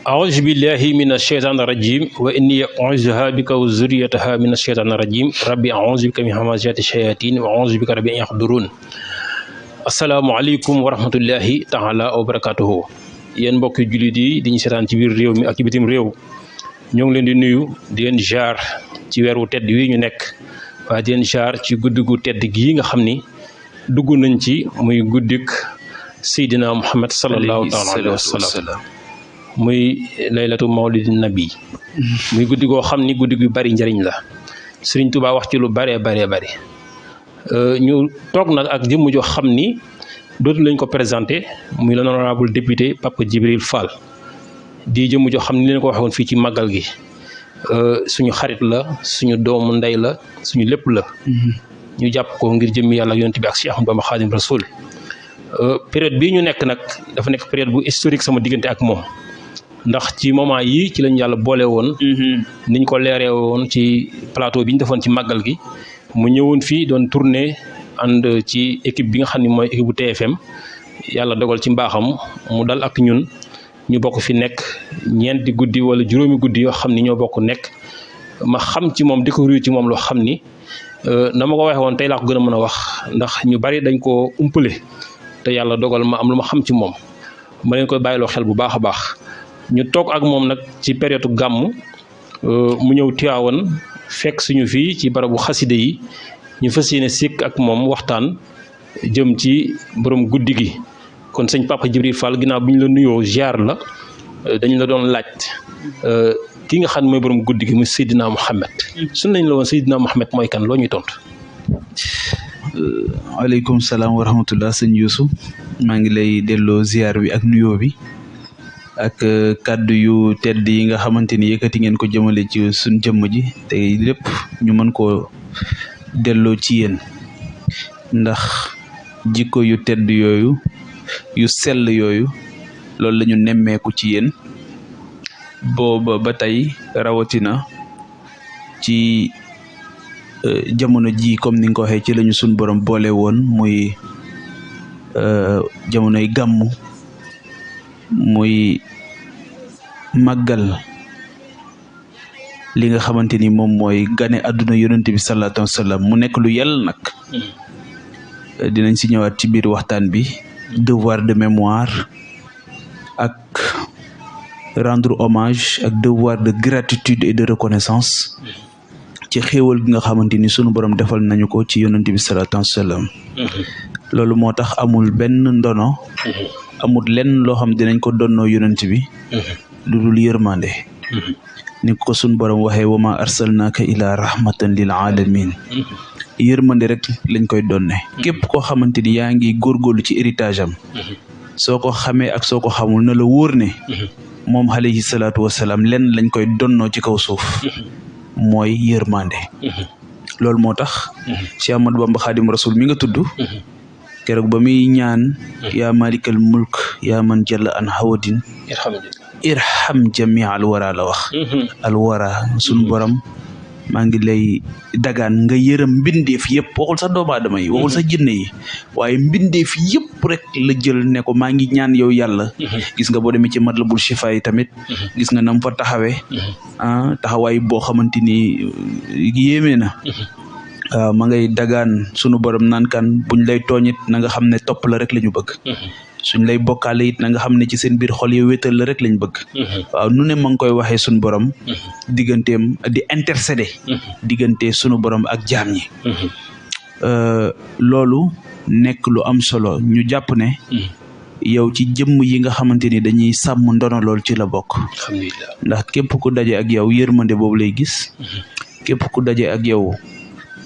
أعوذ بالله من الشيطان الرجيم وإني أعوذها بك وذريتها من الشيطان الرجيم ربي أعوذ بك من همزات الشياطين وأعوذ بك ربي أن يحضرون السلام عليكم ورحمة الله تعالى وبركاته yéen mbokki jullit yi di ñu seetaan ci biir réew mi ak ci bitim réew ñoo ngi leen di nuyu di leen jaar ci weeru tedd wi ñu nekk waaye di leen jaar ci guddi gu tedd gii nga xam ni dugg nañ ci muy guddik Seydina Muhammad sallallahu alayhi wa sallam muy laylatu mawlidin nabi muy guddi goo xam ni guddi gu bari njariñ la Sëriñ Tuubaa wax ci lu bare ñu toog nag ak jëmm joo xam ni dootu lañ ko présenté muy l'honorable député Papa Djibril Fall di jëmm joo xam ni leen ko waxoon fii ci màggal gi suñu xarit la suñu doomu ndey la suñu lépp la ñu jàpp ko ngir jëmmi yàlla ak yonent bi ak Cheikh Ahmadou Bamba Khadim Rasoul période bii ñu nekk nag dafa nekk période bu historique sama diggante ak moom ndax ci moment yii ci lañ yàlla boole woon niñ ko leeree woon ci plateau bi ñu defoon ci màggal gi mu ñëwoon fii doon tourné ànd ci équipe bi nga xam ne mooy équipe bu TFM yàlla dogal ci mbaaxam mu dal ak ñun ñu bokk fi nekk ñeenti guddi wala juróomi guddi yoo xam ni ñoo bokk nekk ma xam ci moom découvrir ci moom loo xam ni na ma ko waxee woon tey laa ko gën a mën a wax ndax ñu bari dañ koo umpale te yàlla dogal ma am lu ma xam ci moom ma leen koy bàyyiloo xel bu baax a baax ñu toog ak moom nag ci période gàmm mu ñëw Tiwaawan fekk suñu fii ci barabu xaside yi ñu fas yéene sikk ak moom waxtaan jëm ci borom guddi gi kon sëñ Papa Djibril Fall ginnaaw bi ñu la nuyoo ziar la dañu la doon laaj ki nga xam ne mooy borom guddi gi muy Seydina Mohamed suñ nañ la woon Seydina Mohamed mooy kan loo ñuy tontu. waaleykum salaam wa rahmatullah sëñ Youssou maa ngi lay delloo ziar bi ak nuyoo bi ak kàddu yu tedd yi nga xamante ni yëkkati ngeen ko jëmale ci suñ jëmm ji te lépp ñu mën koo delloo ci yéen ndax jikko yu tedd yooyu yu sell yooyu loolu la ñu nemmeeku ci yéen booba ba tey rawatina ci jamono ji comme ni nga ko waxee ci lañu suñ borom boole woon muy jamonoy gàmmu muy màggal li nga xamante ni moom mooy gane àdduna yonent bi sallallahu alayhi wa sallam mu nekk lu yell nag dinañ si ñëwaat ci biir waxtaan bi devoir de mémoire ak rendre hommage ak devoir de gratitude et de reconnaissance ci xéewal gi nga xamante ni sunu borom defal nañu ko ci yonent bi sallallahu alayhi wa sallam loolu moo tax amul benn ndono amul lenn loo xam dinañ ko donnoo yonent bi lu dul yërmande ni ko sun borom waxee wa ma arsalnaaka ila rahmatan lil alamin yërmande rek lañ koy donne képp koo xamante ni yaa ngi góorgóorlu ci héritage am soo ko xamee ak soo ko xamul na la wóor ne moom alayhi salaatu wasalaam lenn lañ koy donnoo ci kaw suuf mooy yërmande loolu moo tax Cheikh Ahmadou Bamba Khadim Rasoul mi nga tudd keroog ba muy ñaan yaa malikal mulk yaa man jalla an hawadin irham jami al wara la wax al wara suñu borom maa ngi lay dagaan nga yërëm mbindeef yëpp waxul sax doomu aadama yi waxul sax jinne yi waaye mbindeef yëpp rek la jël ne ko maa ngi ñaan yow yàlla gis nga boo demee ci Matlabul Chifa yi tamit gis nga nam fa taxawee taxawaay boo xamante ni yéeme na waaw ma ngay dagaan sunu borom naan kan buñ lay tooñit na nga xam ne topp la rek la ñu bëgg suñ lay bokkaale it na nga xam ne ci seen biir xol yi wéetal la rek lañ bëgg waaw nu ne ma ngi koy waxee sunu borom digganteem di intercéder diggante sunu borom ak jaam ñi loolu nekk lu am solo ñu jàpp ne yow ci jëmm yi nga xamante ni dañuy sàmm ndono lool ci la bokk ndax képp ku daje ak yow yërmande boobu lay gis képp ku daje ak yow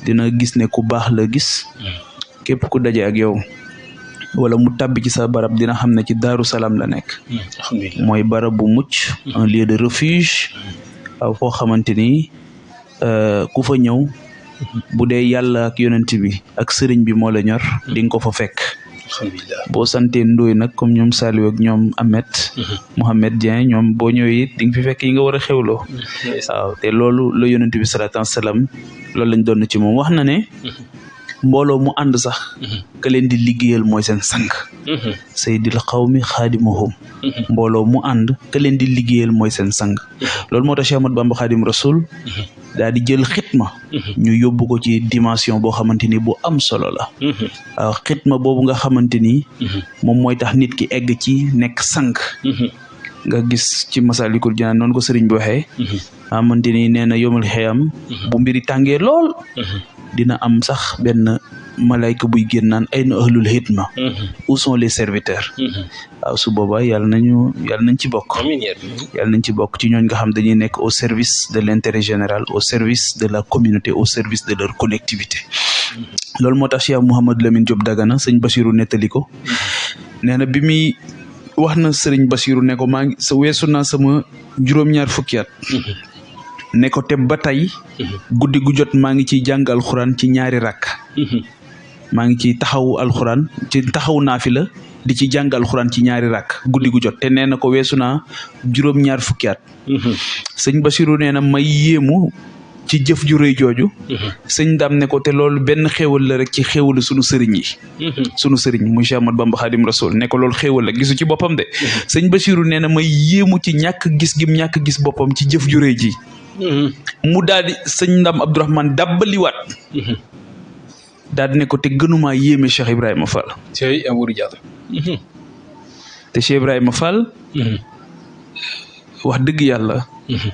dina gis ne ku baax la gis képp ku daje ak yow wala mu tàbbi ci sa barab dina xam ne ci Daaru Salaam la nekk mooy barab bu mucc un lieu de refuge waaw foo xamante ni ku fa ñëw bu dee yàlla ak yonent bi ak sëriñ bi moo la ñor di nga ko fa fekk boo santee Ndoye nag comme ñoom Saliou ak ñoom Mohamed Dieng ñoom boo ñëwee it di nga fi fekk yi nga war a xewloo waaw te loolu la yonent bi sallallahu alayhi wa sallam loolu lañ doon ci moom wax na ne mbooloo mu ànd sax ka leen di liggéeyal mooy seen sang sayyidil qawmi xaadimuhum mbooloo mu ànd ka leen di liggéeyal mooy seen sang loolu moo tax Cheikh Ahmadou Bamba Xaadim Rasul daal di jël xitma ñu yóbbu ko ci dimension boo xamante ni bu am solo la waaw xitma boobu nga xamante ni moom mooy tax nit ki egg ci nekk sang nga gis ci Masaalikul Jinaan noonu ko sëriñ bi waxee xamante ni nee na yomal xeyam bu mbiri tàngee lool dina am sax benn malayka buy génn naan ay na ahlul xitma où sont les serviteurs waaw su boobaa yàlla nañ ci bokk yàlla nañ ci bokk ci ñooñ nga xam dañuy nekk au service de l'intérêt général au service de la communauté au service de leur collectivité loolu moo tax Cheikh Mouhamadou Lamine Diop Dagana sëñ Bachirou nettali ko nee na bi muy wax na sëriñ Bachirou ne ko maa ngi weesu naa sama juróom-ñaar fukki at ne ko te ba tey guddi gu jot maa ngi ciy jàng alxuraan ci ñaari rakk maa ngi ciy taxaw alxuraan ci taxaw naafila di ci jàng alxuraan ci ñaari rakk guddi gu jot te nee na ko weesu naa juróom-ñaar fukki at sëñ Bachirou nee na may yéemu ci jëf ju rëy jooju sëñ Dame ne ko te loolu benn xéewal la rek ci xéewalu sunu sëriñ yi sunu sëriñ muy Cheikh Ahmadou Bamba Xaadim Rasul ne ko loolu xéewal la gisu ci boppam de sëñ Bachirou nee na may yéemu ci ñàkk gis gim ñàkk gis boppam ci jëf ju rëy ji mu daal di sëñ Ndam Abdourahmane dàbbaliwaat daal di ne ko te gënumaa yéeme Cheikh Ibrahima Fall te Cheikh Ibrahima Fall wax dëgg yàlla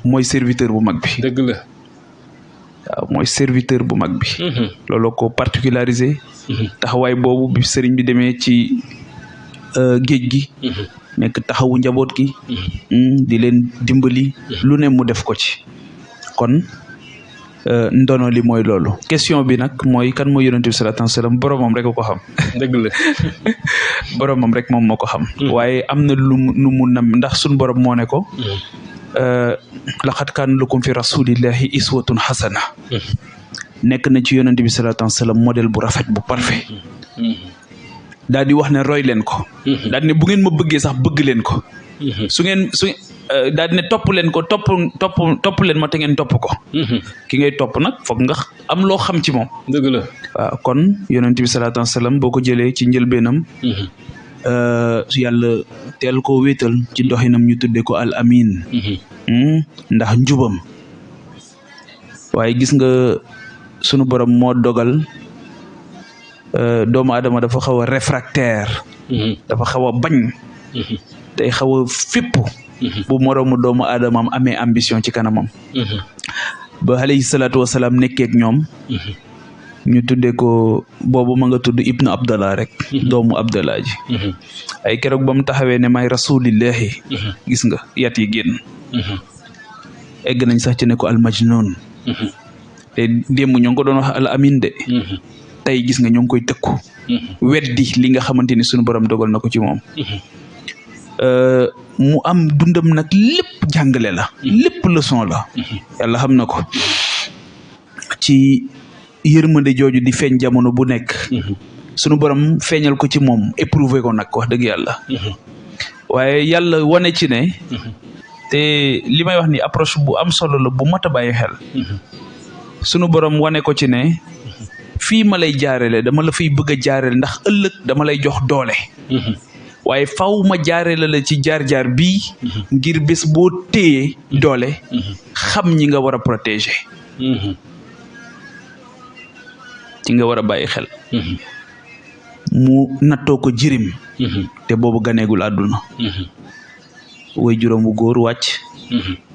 mooy serviteur bu mag bi dëgg la waaw mooy serviteur bu mag bi looloo ko particularisé taxawaay boobu bi sëriñ bi demee ci géej gi nekk taxawu njaboot gi di leen dimbali lu ne mu def ko ci kon ndono li mooy loolu question bi nag mooy kan mooy yonent bi sallallahu alayhi wasallam boromam rek ko xam dëgg la boromam rek moom moo ko xam waaye am na lu mu nam ndax suñ borom moo ne ko laqad kaana lakum fi rasulillahi iswatun hasana nekk na ci yonent bi sallallahu alayhi wasallam modèle bu rafet bu parfait daal di wax ne roy leen ko daal di ne bu ngeen ma bëggee sax bëgg leen ko su daal di ne topp leen ko topp leen ma te ngeen topp ko ki ngay topp nag foog nga am loo xam ci moom dëgg la waaw kon yonent bi sallallahu alayhi wasallam boo ko jëlee ci njëlbeenam yàlla teel koo wéetal ci doxinam ñu tuddee ko al amin ndax njubam waaye gis nga sunu borom moo dogal doomu aadama dafa xaw a réfractaire dafa xaw a bañ day xaw a fépp bu moroomu doomu aadamaam amee ambition ci kanamam ba alayhi salaatu wasalaam nekkee ak ñoom ñu tuddee ko boobu ma nga tudd ibnu abdallah rek doomu abdallah ji ay keroog ba mu taxawee ne may rasulillahi gis nga yat yi génn egg nañ sax ci ne ko al majnun te démb ñoo ngi ko doon wax al amin de tey gis nga ñoo ngi koy tëkku weddi li nga xamante ni suñu borom dogal na ko ci moom mu am dundam nag lépp jàngale la lépp leçon la yàlla xam na ko ci yërmande jooju di feeñ jamono bu nekk sunu borom feeñal ko ci moom éprouvé ko nag wax dëgg yàlla waaye yàlla wane ci ne te li may wax ni approche bu am solo la bu mat a bàyyi xel sunu borom wane ko ci ne fii ma lay jaarale dama la fiy bëgg a jaarale ndax ëllëg dama lay jox doole waaye faw ma jaarale la ci jaar-jaar bii ngir bés boo téye doole xam ñi nga war a protéger ci nga war a bàyyi xel mu nattoo ko jirim te boobu ganeegul àdduna way juróom wu góor wàcc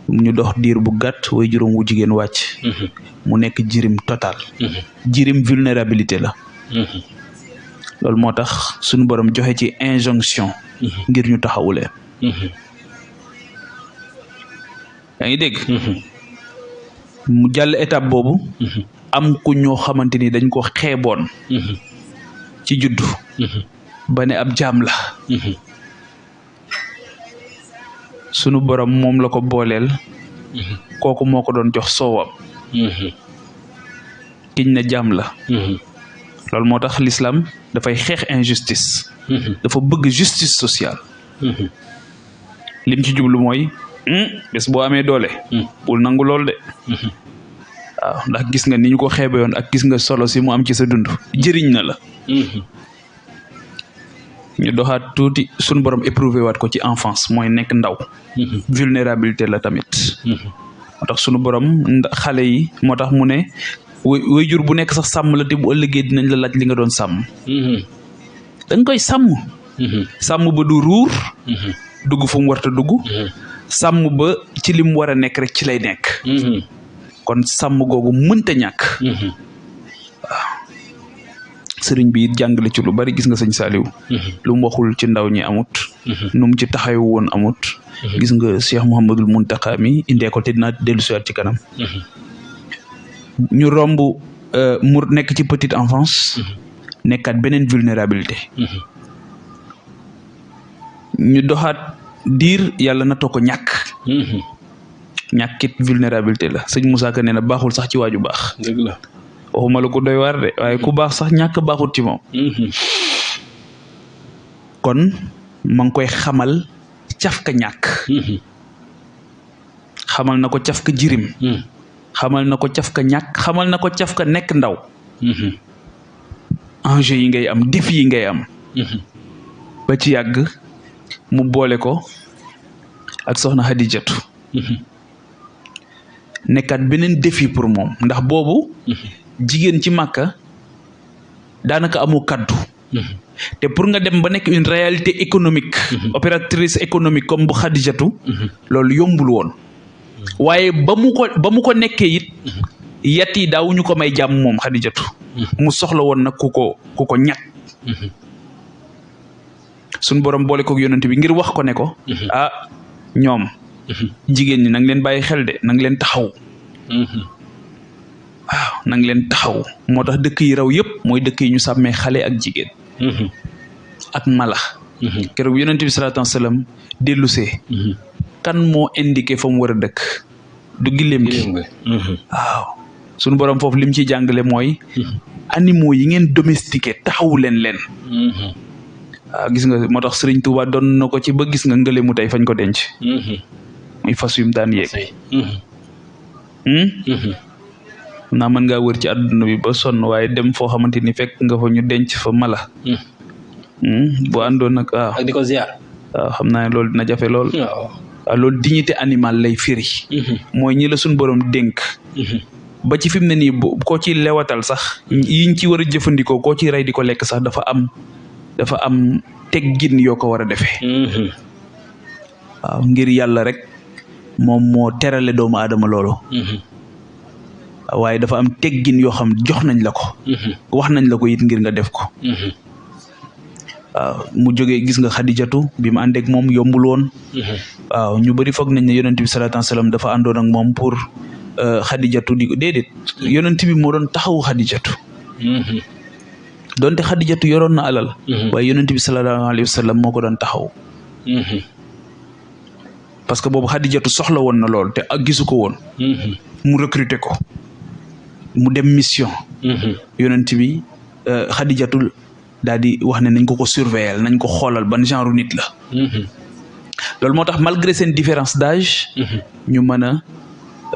ñu dox diir bu gàtt way juróom wu jigéen wàcc mu nekk jirim total jirim vulnérabilité la loolu moo tax suñu borom joxe ci injonction ngir ñu taxawulee yaa ngi dégg mu jàll étape boobu am ku ñoo xamante ni dañ ko xeeboon ci juddu ba ne ab jaam la sunu borom moom la ko booleel kooku moo ko doon jox soowam kiñ ne jaam la loolu moo tax l'islam dafay xeex injustice dafa bëgg justice sociale lim ci jublu mooy bés boo amee doole bul nangu lool de waaw ndax gis nga ni ñu ko xeebe woon ak gis nga solo si mu am ci sa dund jëriñ na la ñu doxaat tuuti suñu borom éprouvé waat ko ci enfance mooy nekk ndaw vulnérabilité la tamit moo tax suñu borom xale yi moo tax mu ne waajur bu nekk sax sàmm la te bu ëllëgee dinañ la laaj li nga doon sàmm da nga koy sàmm sàmm ba du ruur dugg fu mu warta dugg sàmm ba ci li mu war a nekk rek ci lay nekk kon sàmm googu mënta ñàkk waaw sëriñ bi it jàngale ci lu bari gis nga sëñ Saliou lu mu waxul ci ndaw ñi amut nu mu ci taxawu woon amut gis nga Cheikh Mouhamadul Muntaka mi indee ko te dinaa dellu siwaat ci kanam ñu romb mu nekk ci petite enfance nekkaat beneen vulnérabilité ñu doxaat diir yàlla na too ko ñàkkit vulnérabilité la sëñ Moussa Ka nee na baaxul sax ci waaju baax dëgg la waxuma la ko doy waar de waaye ku baax sax ñàkk baaxut ci moom kon ma ngi koy xamal cafka ñàkk xamal na ko cafka jirim xamal na ko cafka ñàkk xamal na ko cafka nekk ndaw enjeu yi ngay am défi yi ngay am ba ci yàgg mu boole ko ak soxna Xadijatu nekkaat beneen défi pour moom ndax boobu jigéen ci màkka daanaka amoo kaddu te pour nga dem ba nekk une réalité économique opératrice économique comme bu Xadijatu loolu yombul woon waaye ba mu ko nekkee it yat yi daawuñu ko may jàmm moom Xadijatu mu soxla woon nag ku ko ñàkk suñ borom boole ko yonent bi ngir wax ko ne ko ñoom jigéen ñi nang leen bàyyi xel de nang leen taxaw waaw nang leen taxaw moo tax dëkk yi raw yëpp mooy dëkk yi ñu sàmmee xale ak jigéen ak mala keroog yonent bi salaatu wasalaam dellusee kan moo indiqué fa mu war a dëkk du gileem gi waaw suñu borom foofu lim ci jàngale mooy animaux yi ngeen domestiqué taxawu leen waaw gis nga moo tax Sëriñ Tuuba doon na ko ci ba gis nga ngëlemu tey fañ ko denc muy fas yum daan yéeg naa mën ngaa wër ci àdduna bi ba sonn waaye dem foo xamante ni fekk nga fa ñu denc fa mala bu àndoon nag waaw ak di ko ziar waaw xam naa ne loolu dina jafe lool waaw loolu dignité animale lay firi mooy ñi la suñ borom dénk ba ci fi mu ne nii koo ci lewatal sax yiñ ci war a jëfandikoo koo ci rey di ko lekk sax dafa am teggin yoo ko war a defee waaw ngir yàlla rek moom moo terale doomu aadama loolu waaye dafa am teggin yoo xam jox nañ la ko wax nañ la ko it ngir nga def ko waaw mu jógee gis nga Xadijatu bi mu àndeek moom yombul woon waaw ñu bëri foog nañ ne yonent bi salaatu wasalaam dafa àndoon ak moom pour Xadijatu di ko déedéet yonent bi moo doon taxawu Xadijatu donte Xadijatu yoroon na alal waaye yonent bi sallallahu alayhi wa sallam moo ko doon taxaw parce que boobu Xadijatu soxla woon na lool te ak gisu ko woon mu recruter ko mu dem mission yonent bi Xadijatu daal di wax ne nañ ko surveiller nañ ko xoolal ban genre nit la loolu moo tax malgré seen différence d'âge ñu mën a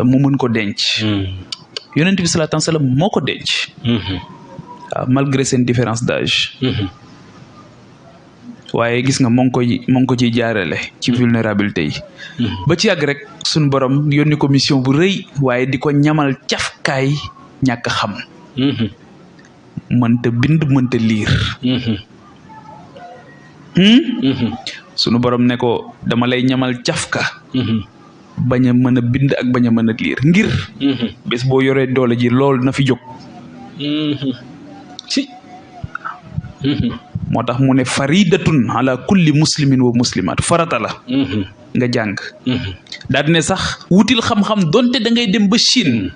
mu mën ko denc yonent bi sallallahu alayhi wa sallam moo ko denc waaw malgré seen différence d'âge waaye gis nga moo ngi ko ciy jaarale ci vulnérabilité yi ba ci yàgg rek suñu borom yónni ko mission bu rëy waaye di ko ñamal cafkaay ñàkk xam mënta bind mënta liir sunu borom ne ko dama lay ñamal cafka bañ a mën a bind ak bañ a mën a liir ngir bés boo yoree doole ji loolu na fi jóg ci moo tax mu ne faridatun ala kulli muslimin wa muslimat farata la nga jàng daal di ne sax wutil xam-xam donte da ngay dem ba Chine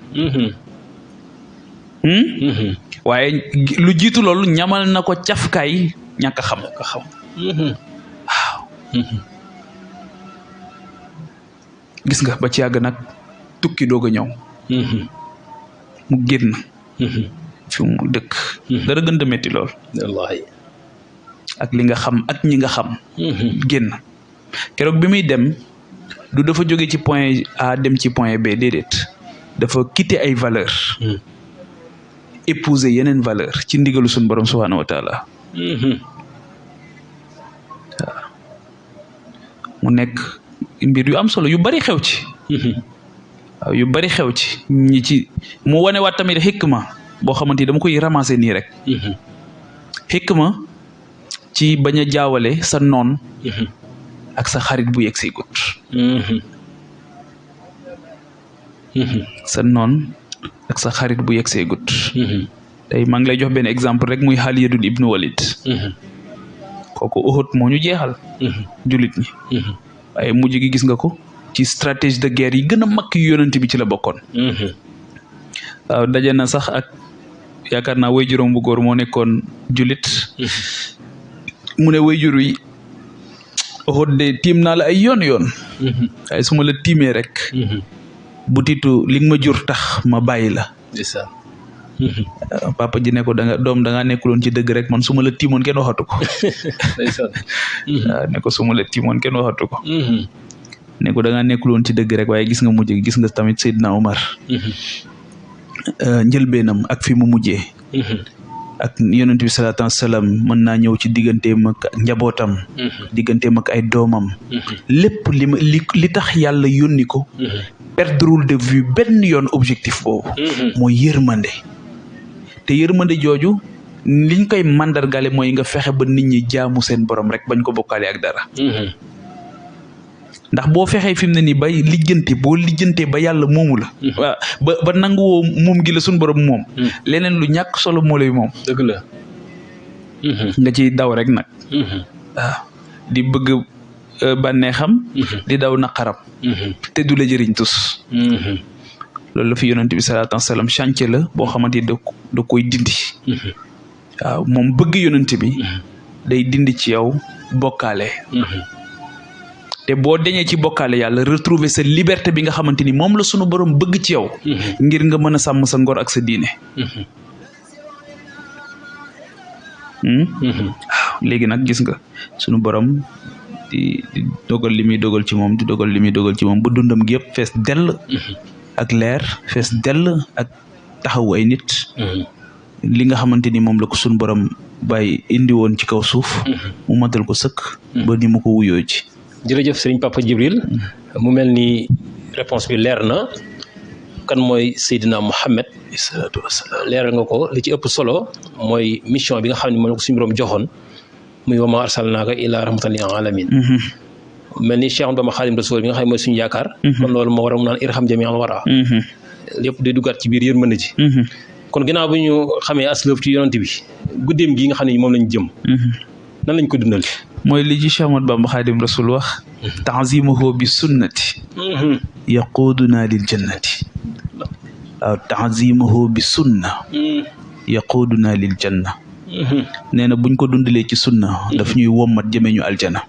waaye lu jiitu loolu ñamal na ko cafkaay ñàkk a xam waaw gis nga ba ci yàgg nag tukki doog a ñëw mu génn fi mu dëkk dara gën a metti lool wallahi ak li nga xam ak ñi nga xam génn keroog bi muy dem du dafa jóge ci point A dem ci point B déedéet dafa quitter ay valeur épouser yeneen valeur ci ndigalu suñu borom subhanahu wa taala mu nekk mbir yu am solo yu bari xew ci waaw yu bari xew ci ñi ci mu wane waat tamit xikma boo xamante ni dama koy ramasser nii rek xikma ci bañ a jaawale sa noon ak sa xarit bu yegg si gut sa noon ak sa xarit bu yegg see gut tey maa ngi lay jox benn exemple rek muy Xaalid ibnu Walid kooku Uhud moo ñu jeexal jullit ñi waaye mujj gi gis nga ko ci stratégie de guerre yi gën a mag yu yonent bi ci la bokkoon waaw daje na sax ak yaakaar naa waajuram bu góor moo nekkoon jullit mu ne waajur wi Uhud de tiim naa la ay yoon waaye su ma la tiimee rek butitu li nga ma jur tax ma bàyyi la papa ji ne ko da nga nekkuloon ci dëgg rek man su ma la tiimoon kenn waxatu ko ne ko su ma la tiimoon kenn waxatu ko ne ko da nga nekkuloon ci dëgg rek waaye gis nga mujj gis nga tamit Seydina Omar njëlbeenam ak fi mu mujjee ak yonent bi salaatu wasalaam mën naa ñëw ci digganteem ak njabootam digganteem ak ay doomam lépp li tax yàlla yónni ko perdrewul de vue benn yoon objectif boobu mooy yërmande te yërmande jooju liñ koy mandargale mooy nga fexe ba nit ñi jaamu seen borom rek bañ ko bokkaale ak dara ndax boo fexee fi mu ne nii ba lijjantee ba yàlla moomu la waaw ba nanguwoo moom gi la suñu borom moom leneen lu ñàkk solo moo lay moom dëgg la nga ciy daw rek nag waaw di bëgg bànneexam di daw naqaram te du la jëriñ tus loolu la fi yonent bi salaatu wasalaam chantier la boo xamante ni da koy dindi waaw moom bëgg yonent bi day dindi ci yow bokkaale te boo deñee ci bokkaale yàlla retrouver sa liberté bi nga xamante ni moom la sunu borom bëgg ci yow ngir nga mën a sàmm sa ngor ak sa diine waaw léegi nag gis nga sunu borom di dogal li muy dogal ci moom di dogal li muy dogal ci moom bu dundam gi yëpp fees dell ak leer fees dell ak taxawu ay nit li nga xamante ni moom la ko sunu borom bàyyi indi woon ci kaw suuf mu matal ko sëkk ba ni mu ko wuyoo ci jërëjëf Serigne Papa Djibril mu mel ni réponse bi leer na kan mooy Seydina Mohamed salaatu wasalaam leer nga ko li ci ëpp solo mooy mission bi nga xam ne moom la ko suñu borom joxoon muy wa maa arsalnaaka illaa rahmatan lil aalamiin mel ni Cheikh Bamba Xaadim Rasuul bi nga xam ne mooy suñu yaakaar kon loolu moo war a mu naan irham jamii'al waraa lépp day duggaat ci biir yërmande ji kon ginnaaw bi ñu xamee aslëf ci yonent bi guddeem gi nga xam ne moom lañ jëm nan lañ ko dundal mooy li ci Cheikh Ahmadou Bamba Xaadim Rasul wax ta'zimuhu bi sunnati yaquduna lil jannati waaw ta'zimuhu bi sunna yaquduna lil janna nee na buñ ko dundalee ci sunna daf ñuy wommat jëmee ñu aljana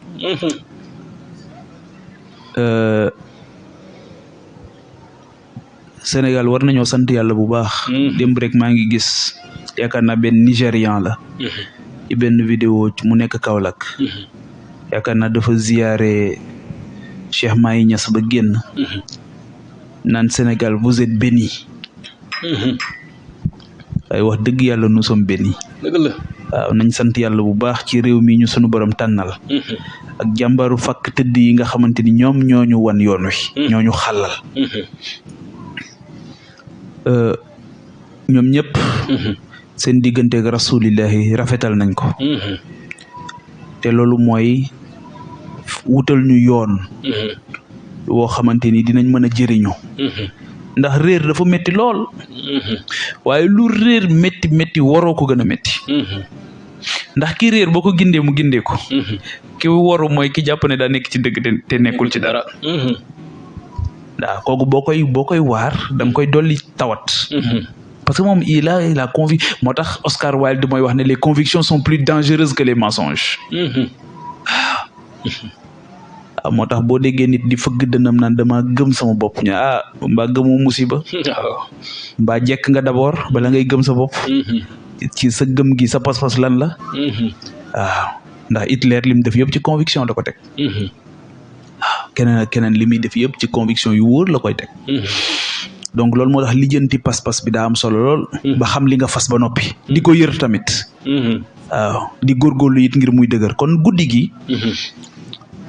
Sénégal war nañoo sant yàlla bu baax démb rek maa ngi gis yaakaar naa benn Nigérian la ci benn vidéo mu nekk Kaolack yaakaar naa dafa ziyaare Cheikh Mahi Niass ba génn naan Sénégal vous êtes bénis waaye wax dëgg yàlla nous sommes bénis dëgg la waaw nañ sant yàlla bu baax ci réew mi ñu sunu borom tànnal ak jàmbaaru fakk tëdd yi nga xamante ni ñoom ñooñu wan yoon wi ñooñu xàllal ñoom ñëpp seen digganteeg rasulillahi rafetal nañ ko te loolu mooy wutal ñu yoon woo xamante ni dinañ mën a jëriñu ndax réer dafa métti lool waaye lu réer métti waroo ko gën a métti ndax ki réer boo ko gindee mu gindee ko ki waru mooy ki jàpp ne daa nekk ci dëgg te nekkul ci dara waaw kooku boo koy waar da nga koy dolli tawat parce que moom il a moo tax Oscar Wilde mooy wax ne les convictions sont plus dangereuses que les mensonges waaw moo tax boo déggee nit di fëgg dënam naan dama gëm sama bopp ñu mbaa gëmoo musiba mbaa jekk nga d'abord bala ngay gëm sa bopp ci sa gëm gi sa pas-pas lan la waaw ndax Hitler li mu def yëpp ci conviction da ko teg waaw keneen ak keneen li muy def yëpp ci conviction yu wóor la koy teg donc loolu moo tax lijjanti pas-pas bi daa am solo lool. ba xam li nga fas ba noppi. di ko yër tamit. waaw di góorgóorlu it ngir muy dëgër kon guddi gi.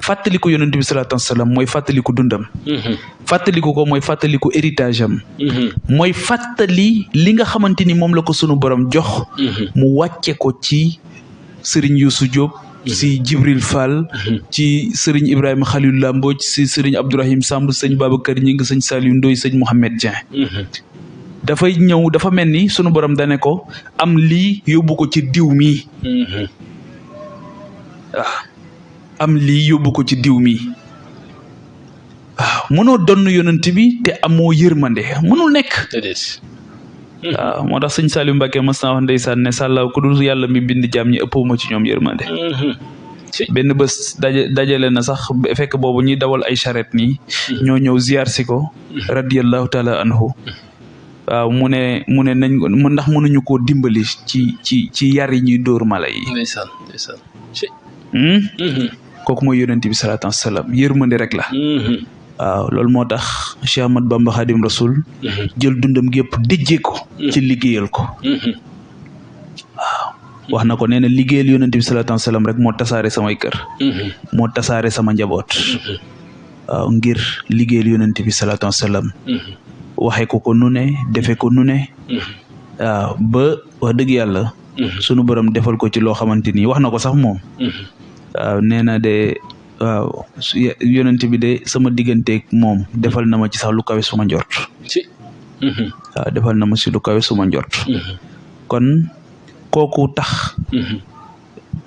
fàttaliku yonent bi salaatu wasalaam mooy fàttaliku dundam. fàttaliku ko mooy fàttaliku héritage am. mooy fàttali li nga xamante ni moom la ko sunu borom jox. mu wàcce ko ci Serigne Youssou Diop. si Jibril Fall. ci Serigne Ibrahima Khalilullah Mbodj si Serigne Abdourahim Samb sëñ Babacar Ñing sëñ Saliou Ndoye sëñ Mouhamed Dieng. dafay ñëw dafa mel ni sunu borom dane ko am lii yóbbu ko ci diw mi. waaw am lii yóbbu ko ci diw mi. waaw mënoo donn yonent bi te amoo yërmande mënul nekk. waaw moo tax sëñ Saliou Mbacke mas naa wax ndeysaan ne sàllaaw ku dul yàlla mi bind jaam ñi ëppuma ci ñoom yërmande. benn bés dajale na sax fekk boobu ñuy dawal ay charrette nii. ñoo ñëw ziar si ko. radiyallahu taala anhu waaw mu ne nañ ko ndax mënuñu koo dimbali ci yar yi ñuy dóor mala yi. ndeysaan. kooku mooy yonent bi salaatu wa salaam yërmande rek la. waaw loolu moo tax Cheikh Ahmad Bamba Khadim Rasoul. jël dundam gi yëpp déjjee ko. ci liggéeyal ko. waaw wax na ko nee na liggéeyal yonent bi salaatu wa salaam rek moo tasaare samay kër. moo tasaare sama njaboot. waaw ngir liggéeyal yonent bi salaatu wa salaam. waxee ko nu ne defee ko nu ne. waaw ba wax dëgg yàlla. sunu borom defal ko ci loo xamante ni wax na ko sax moom. waaw nee na de waaw yonent bi de sama digganteeg moom defal na ma ci sax lu kawe suma njort. waaw defal na ma si lu kawe suma njort. kon kooku tax.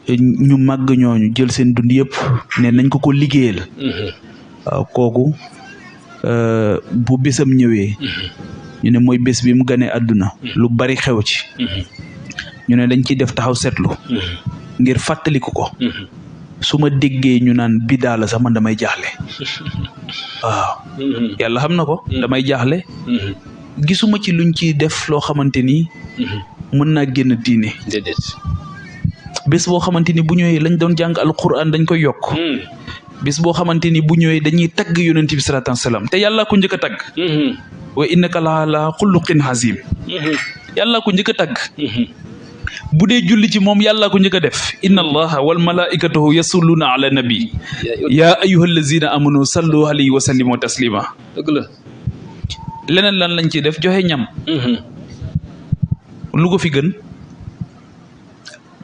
ñu màgg ñooñu jël seen dund yëpp ne nañ ko liggéeyal. waaw kooku bu bésam ñëwee. ñu ne mooy bés bi mu ganee àdduna. lu bari xew ci. ñu ne dañ ciy def taxaw seetlu. ngir fàttaliku ko. su ma déggee ñu naan bidaa la sax man damay jaaxle. waaw. yàlla xam na ko. damay jaaxle. gisuma ci luñ ci def loo xamante ni. mën naa génn diine. déedéet. bés boo xamante ni bu ñëwee lañ doon jàng alquran dañ koy yokk. bés boo xamante ni bu ñëwee dañuy tagg yonent bi salaatu wa salaam te yàlla ko njëkk a tagg. wa innaka la ala xuluqin azim. yàlla ko njëkk a tagg. bu dee julli ci moom yàlla ko njëkk a def inna allaha wal malaikatahu yasalluna ala nabi ya ayyuha allazina amanu sallu alayhi wa sallimu taslima. dëgg la. leneen lan lañ ciy def joxe ñam. lu ko fi gën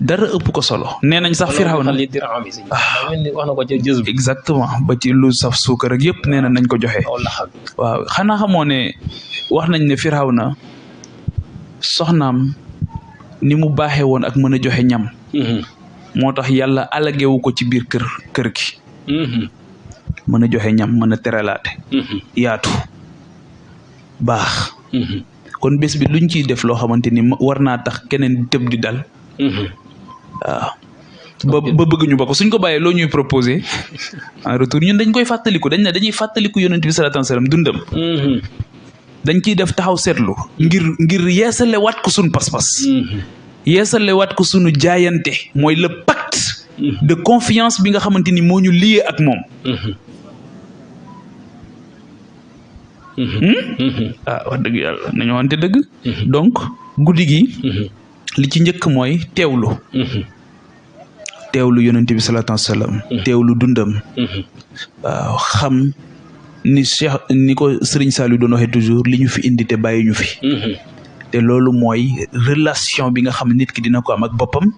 dara ëpp ko solo. nee nañ sax Firawna wax na ko ci jës bi. exactement ba ci lu saf suukar ak yëpp nee na nañ ko joxe. waaw xanaa xamoo ne wax nañ ne Firawna soxnaam ni mu baaxee woon ak mën a joxe ñam. moo tax yàlla alagewu ko ci biir kër gi. mën a joxe ñam mën a teralaate. yaatu baax. kon bés bi luñ ciy def loo xamante ni war naa tax keneen tëb di dal. waaw ba bëgg ñu ba ko suñ ko bàyyee loo ñuy proposé en retour ñun dañ koy fàttaliku dañ ne dañuy fàttaliku yonent bi salaatu wa salaam dundam. dañ ciy def taxaw seetlu ngir yeesale waat ko sunu pas-pas. yeesale waat ko sunu jaayante mooy le pacte de confiance bi nga xamante ni moo ñu lié ak moom. wax dëgg yàlla nañu wante dëgg. donc guddi gi. li ci njëkk mooy teewlu. teewlu yonent bi salaatu wa salaam. teewlu dundam. waaw xam. ni ko Serigne Saliou doon waxee toujours li ñu fi indi te bàyyi ñu fi. te loolu mooy relation bi nga xam nit ki dina ko am ak boppam.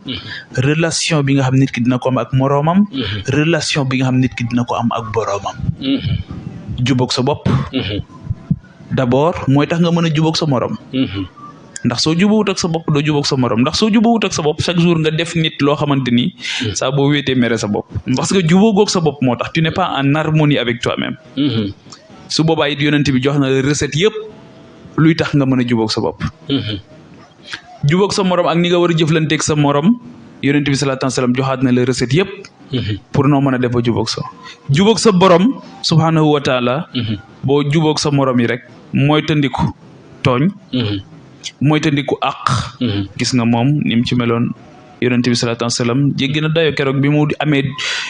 relation bi nga xam nit ki dina ko am ak moroomam. relation bi nga xam nit ki dina ko am ak boroomam. jubóog sa bopp. d'abord mooy tax nga mën a jubóog sa morom. ndax soo jubóowut ak sa bopp doo jubóog sa morom ndax soo jubóowut ak sa bopp chaque jour nga def nit loo xamante ni. saa boo wéetee mere sa bopp. parce que jubóogoog sa bopp moo tax tu n'es pas en harmonie avec toi-même. su boobaa it yonent bi jox na la recette yëpp luy tax nga mën a jubóog sa bopp. jubóog sa morom ak ni nga war a jëflanteeg sa morom yonent bi salaatu wa salaam joxaat na la recette yëpp. pour noo mën a def ba jubóog sa borom subhanahu wa taala. boo jubóog sa morom yi rek mooy tëndiku tooñ. mooy tandiku àq. gis nga moom ni mu ci meloon yonent bi salaatu wa salaam jéggi na dayo keroog bi mu amee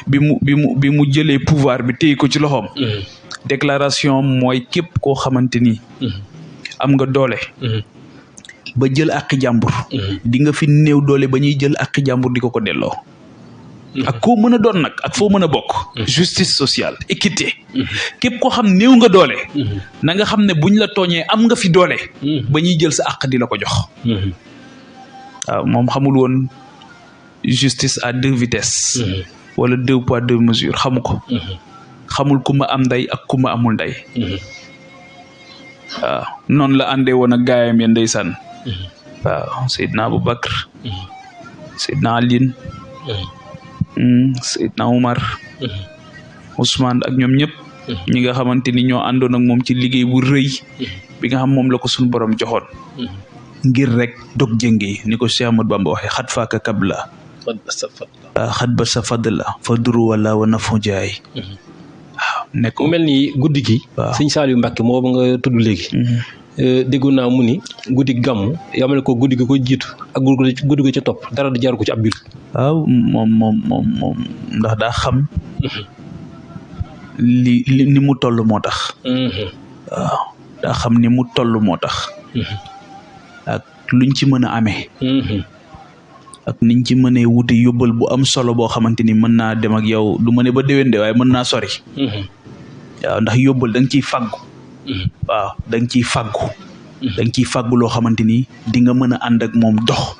bi mu jëlee pouvoir bi téye ko ci loxoom. déclaration mooy képp koo xamante ni. am nga doole ba jël àqi jàmbur di nga fi néew doole ba ñuy jël àqi jàmbur di ko delloo ak koo mën a doon nag ak foo mën a bokk justice sociale équité képp koo xam néew nga doole na nga xam ne buñ la tooñee am nga fi doole ba ñuy jël sa àq di la ko jox waaw moom xamul woon justice à deux vitesses wala 2 poids 2 mesures xamu ko xamul ku ma am ndey ak ku ma amul ndey waaw noonu la àndee woon ak gaayam ya ndeysaan waaw Seydina Aboubacar Seydina Alioune Seydina Omar Ousmane ak ñoom ñëpp ñi nga xamante ni ñoo àndoon ak moom ci liggéey bu rëy bi nga xam moom la ko suñu borom joxoon ngir rek dog jënge ni ko Cheikh Ahmadou Bamba waxee xat faaka kabla xat ba sa fadla fa duru wala wa nafu jaay waaw nekk mu mel ni guddi gi sëñ Saliou Mbacké moo ba nga tudd léegi déggoon naa mu ni guddi gàmmu yamale ko guddi gi ko jiitu ak guddi gi ca topp dara di jaar ko ci ab biir waaw moom ndax daa xam li ni mu toll moo tax waaw daa xam ni mu toll moo tax ak luñ ci mën a amee ak niñ ci mënee wuti yóbbal bu am solo boo xamante ni mën naa dem ak yow du ma ne ba déwén de waaye mën naa sori waaw ndax yóbbal da nga ciy fàggu waaw da nga ciy fàggu da nga ciy fàggu loo xamante ni di nga mën a ànd ak moom dox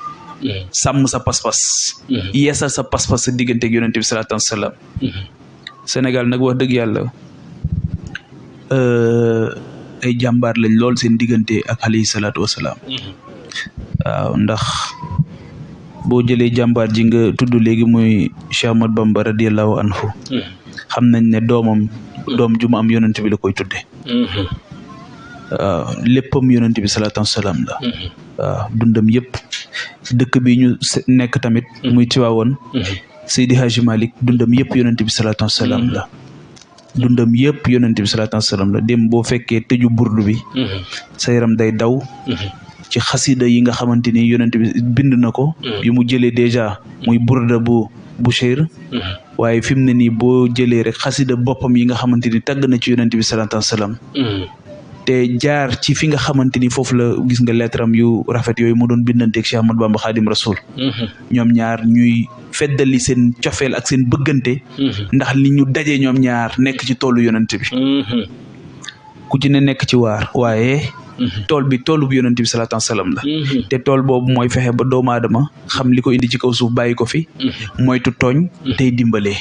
sàmm sa pas-pas yeesal sa pas-pas sa diggante ak yonent bi salaatu wasalaam Sénégal nag wax dëgg yàlla ay jàmbaar lañ lool seen diggante ak alayhi salaatu wasalaam waaw ndax boo jëlee jàmbaar ji nga tudd léegi muy Cheikh Ahmadou Bamba radiyallahu anhu xam nañ ne doom ju mu am yonent bi la koy tudde waaw léppam yonent bi salaatu wasalaam la waaw dundam yëpp dëkk bi ñu nekk tamit muy Tiwaawoon Seydi Hadji Malick dundam yëpp yonent bi salaatu wasalaam la dundam yëpp yonent bi salaatu wasalaam la dem boo fekkee tëju burdu bi sa yaram day daw ci xasida yi nga xamante ni yonent bi bind na ko yu mu jëlee déjà muy burda bu Busheer waaye fi mu ne nii boo jëlee rek xasida boppam yi nga xamante ni tàgg na ci yonent bi salaatu wasalaam te jaar ci fi nga xamante ni foofu la gis nga lettre am yu rafet yooyu mu doon bindanteeg Cheikh Ahmadou Bamba Khadim Rasoul ñoom ñaar ñuy feddali seen cofeel ak seen bëggante ndax li ñu daje ñoom ñaar nekk ci toolu yonent bi ku ci ne nekk ci waar waaye tool bi toolu bu yonent bi salaatu wasalaam la te tool boobu mooy fexe ba doomu aadama xam li ko indi ci kaw suuf bàyyi ko fi moytu tooñ tey dimbalee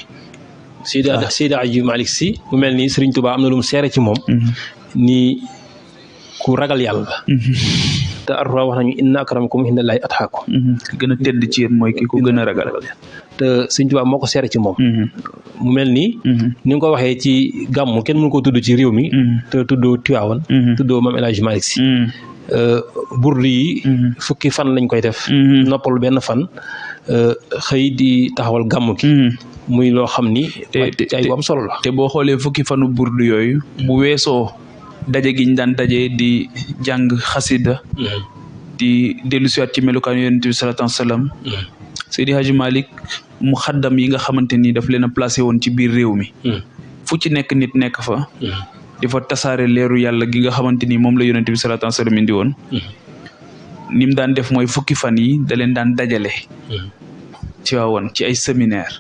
Seydi Hadji Malick Sy mu mel ni Serigne Touba am na lu mu seere ci moom ni ku ragal yàlla te Alxuraan wax nañu inna akramakum indallahi atqaakum gën a tedd ci yéen mooy ki ko gën a ragal te Sëñ Tuubaa moo ko seere ci moom mu mel ni ni nga ko waxee ci gàmmu kenn mënu ko tudd ci réew mi te tuddoo Tiwaawan tuddoo Maam El Hadji Malick Sy burdu yi fukki fan lañ koy def noppalu benn fan xëy di taxawal gàmmu gi muy loo xam ni ay bu am solo la te boo xoolee fukki fanu burdu yooyu bu weesoo daje giñ daan daje di jàng xasida di dellusiwaat ci melukaan yonent bi salaatu wasalaam Seydi Hadji Malick mu xaddam yi nga xamante ni daf leen a placé woon ci biir réew mi fu ci nekk nit nekk fa di fa tasaare leeru yàlla gi nga xamante ni moom la yonent bi salaatu wasalaam indi woon ni mu daan def mooy fukki fan yi da leen daan dajale ci waawoon ci ay séminaire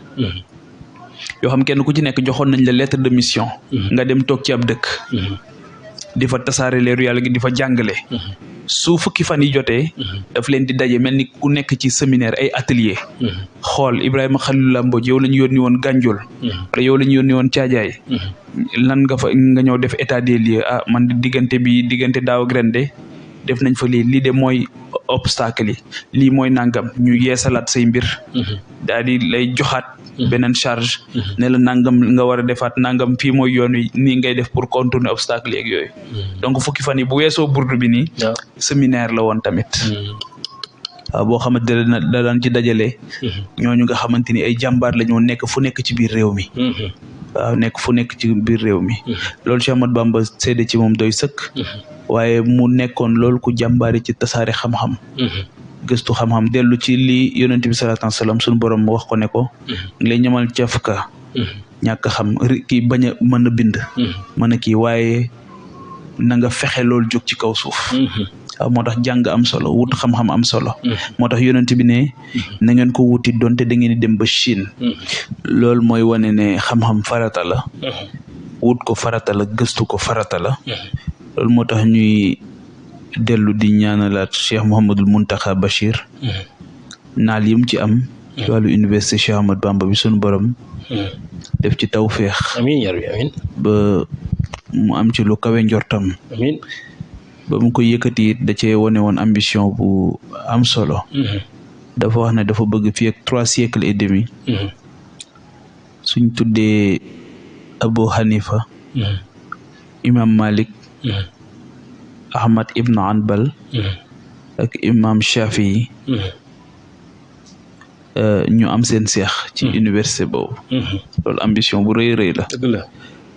yoo xam kenn ku ci nekk joxoon nañ la lettre de mission nga dem toog ci ab dëkk di fa tasaare leeru yàlla gi di fa jàngale su fukki fan yi jotee daf leen di daje mel ni ku nekk ci séminaire ay atelier xool Ibrahima Khalilullah Mbodj yow la ñu yónni woon Gandiol wala yow la ñu yónni woon Caajaay lan nga fa nga ñëw def état des lieux man diggante daaw ak ren de def nañ fa lii de mooy obstacle yi lii mooy nangam ñu yeesalaat say mbir daal di lay joxaat beneen charge ne la nangam nga war a defaat nangam fii mooy yoon wi nii ngay def pour contourner obstacle yeeg yooyu donc fukki fan yi bu weesoo burdu bi nii séminaire la woon tamit waaw boo xamante ne da daan ci dajale ñooñu nga xamante ni ay jàmbaar la ñoo nekk fu nekk ci biir réew mi waaw nekk fu nekk ci biir réew mi loolu Cheikh Ahmadou Bamba seede ci moom doy sëkk waaye mu nekkoon loolu ku jàmbaari ci tasaare xam-xam gëstu xam-xam dellu ci li yonent bi salaatu wasalaam suñu borom wax ko ne ko ngi lay ñamal cafka ñàkk xam kii bañ a mën a bind mën a kii waaye na nga fexe loolu jóg ci kaw suuf. waaw moo tax jàng am solo wut xam-xam am solo. moo tax yonent bi ne na ngeen ko wuti donte da ngeen di dem ba Chine. loolu mooy wane ne xam-xam farata la. wut ko farata la gëstu ko farata la. loolu moo tax ñuy dellu di ñaanalaat Cheikh Mouhamadul Mountakha Bachir. naal yim ci am. ci wàllu université Cheikh Ahmad Bamba bi sunu borom. def ci tawféex. amiin yaa rabbi amiin. ba mu am ci lu kawe njortam. amiin. ba mu ko yëkkati it da cee wane woon ambition bu am solo. dafa wax ne dafa bëgg fii ak 3 siècles et demi. suñ tuddee Abu Hanifa. imam Malik. Ahmad Ibn Hanbal. ak imam Shafi. ñu am seen seex ci université boobu. loolu ambition bu rëy rëy la. dëgg la.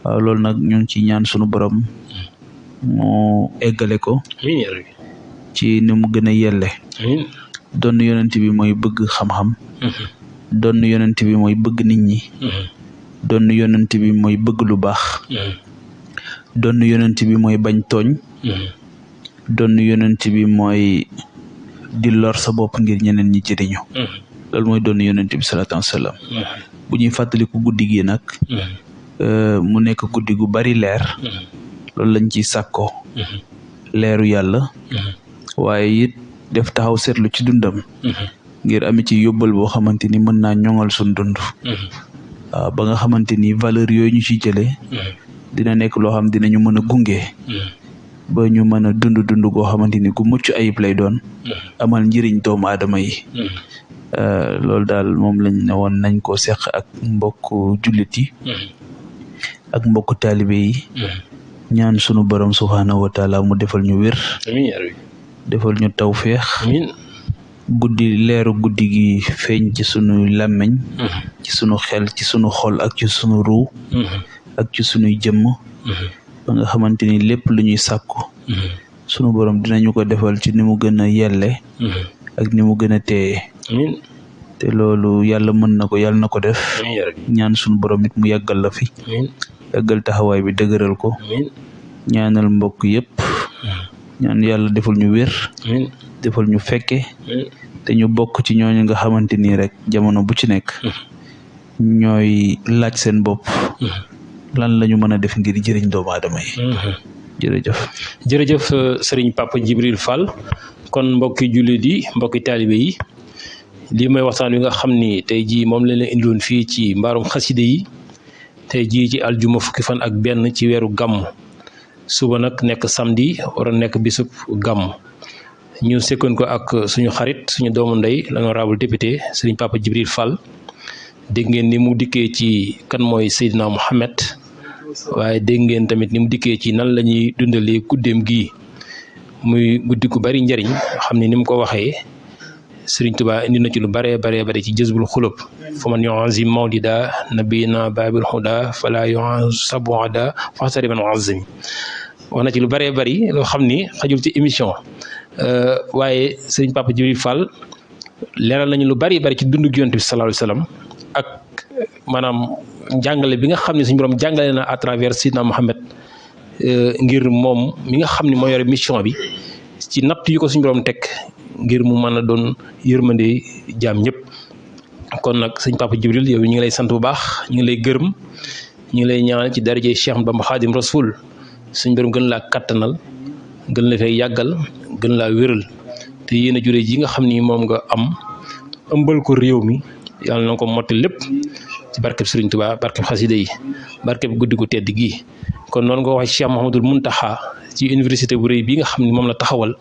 waaw loolu nag ñu ngi ci ñaan sunu borom moo eggale ko. amiin yaa rabbi. ci ni mu gën a yelle. amiin. doon yonent bi mooy bëgg xam-xam. doon yonent bi mooy bëgg nit ñi. doon yonent bi mooy bëgg lu baax. doon yonent bi mooy bañ tooñ. doon yonent bi mooy di lor sa bopp ngir ñeneen ñi jëriñu. loolu mooy doon yonent bi salaatu wasalaam. bu ñuy fàttaliku guddi gi nag. mu nekk guddi gu bari leer. loolu lañ ciy sàkkoo. leeru yàlla. waaye it def taxaw seetlu ci dundam. ngir ami ci yóbbal boo xamante ni mën naa ñoŋal suñ dund. waaw ba nga xamante ni valeur yooyu ñu ci jëlee. dina nekk loo xam dinañu mën a gunge. ba ñu mën a dund goo xamante ni gu mucc ayib lay doon. amal njëriñ doomu aadama yi. loolu daal moom lañ ne woon nañ ko seq ak mbokk jullit yi. ak mbokk taalibe yi. ñaan sunu borom subhaanahu wa taala mu defal ñu wér. amiin yaa rabbi. defal ñu tawféex. amiin. leeru guddi gi feeñ ci sunu làmmiñ. ci sunu xel ci sunu xol ak ci sunu ruu. ak ci sunuy jëmm. ba nga xamante ni lépp lu ñuy sàkku. sunu borom dinañu ko defal ci ni mu gën a yelle. ak ni mu gën a teeye. amiin. te loolu yàlla mën na ko yàlla na ko def. amiin yaa rabbi. ñaan sunu borom it mu yàggal la fi. amiin. yàggal taxawaay bi dëgëral ko. amiin. ñaanal mbokk yëpp. ñaan yàlla defal ñu wér. amiin. defal ñu fekke. amiin. te ñu bokk ci ñooñu nga xamante ni rek jamono bu ci nekk. ñooy laaj seen bopp. lan la ñu mën a def ngir jëriñ doomu aadama yi. jërëjëf. jërëjëf sëriñ Papa Djibril Fall. kon mbokki jullit yi mbokki taalibe yi lii mooy waxtaan wi nga xam ni tey jii moom lañ leen indiloon fii ci mbaarum xaside yi tey jii ci aljuma fukki fan ak benn ci weeru gàmm suba nag nekk samedi war a nekk bisub gàmm ñu sekkoon ko ak suñu xarit suñu doomu ndey l'honorable député sëriñ Papa Djibril Fall. dégg ngeen ni mu dikkee ci kan mooy Seydina Mohamed waaye dégg ngeen tamit ni mu dikkee ci nan la ñuy dundalee guddeem gii muy guddi gu bari njëriñ xam ne ni mu ko waxee Sëriñ Tuubaa indi na ci lu baree ci jëzbul xulub fa man yu'azzim mawlida nabiyina babil huda fala yu'azzabu ada faxtari man mu'azzimi wax na ci lu baree bari loo xam ni xajul ci émission waaye Sëriñ Papa Djibril Fall leeral nañu lu bari ci dundu Yonent bi sallallahu alayhi wasallam ak maanaam jàngale bi nga xam ne suñu borom jàngale na à travers Sidna Mohamed ngir moom mi nga xam ne moo yore mission bi ci natt yi ko suñu borom teg ngir mu mën a doon yërmande jaam ñëpp. kon nag sëñ Papa Djibril yow ñu ngi lay sant bu baax ñu ngi lay gërëm ñu ngi lay ñaanal ci daraje Cheikh Bamba Khadim Rasoul suñu borom gën laa kattanal gën la fay yàggal gën laa wéral te yéen a jure ji nga xam ni moom nga am ëmbal ko réew mi yàlla na ko motti lépp ci barkeb Sëriñ Tuubaa barkeb xasida yi barkeb guddi gu tedd gii. kon noonu nga wax Cheikh Mouhamadoul Mountakha ci université bu rëy bi nga xam ni moom la taxawal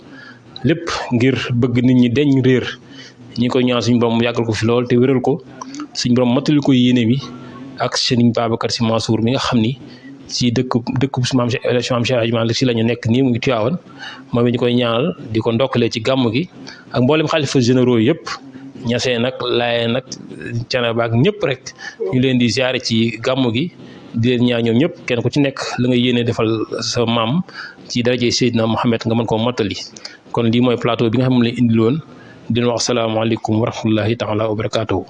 lépp ngir bëgg nit ñi deñ réer ñi koy ñaan suñu borom yàggal ko fi lool te wéral ko suñu borom mottali ko yéene mi ak Serigne Babacar Sy Mansour mi nga xam ni ci dëkk maam Cheikh Hadji Malick Sy la ñu nekk nii mu ngi Tiwaawan moom it ñu koy ñaanal di ko ndokkalee ci gàmm gi ak mboolem xalifa généraux yëpp ñasee nag laaye nag Canaba ak ñëpp rek ñu leen di ziare ci gàmm gi di leen ñaan ñoom ñëpp kenn ku ci nekk la nga yéene defal sa maam ci daraje Seydina Mohamed nga mën koo mottali. kon lii mooy plateau bi nga xam ne la indiloon di leen wax salaamaaleykum wa rahmatullahi taala wa barakaatuhu.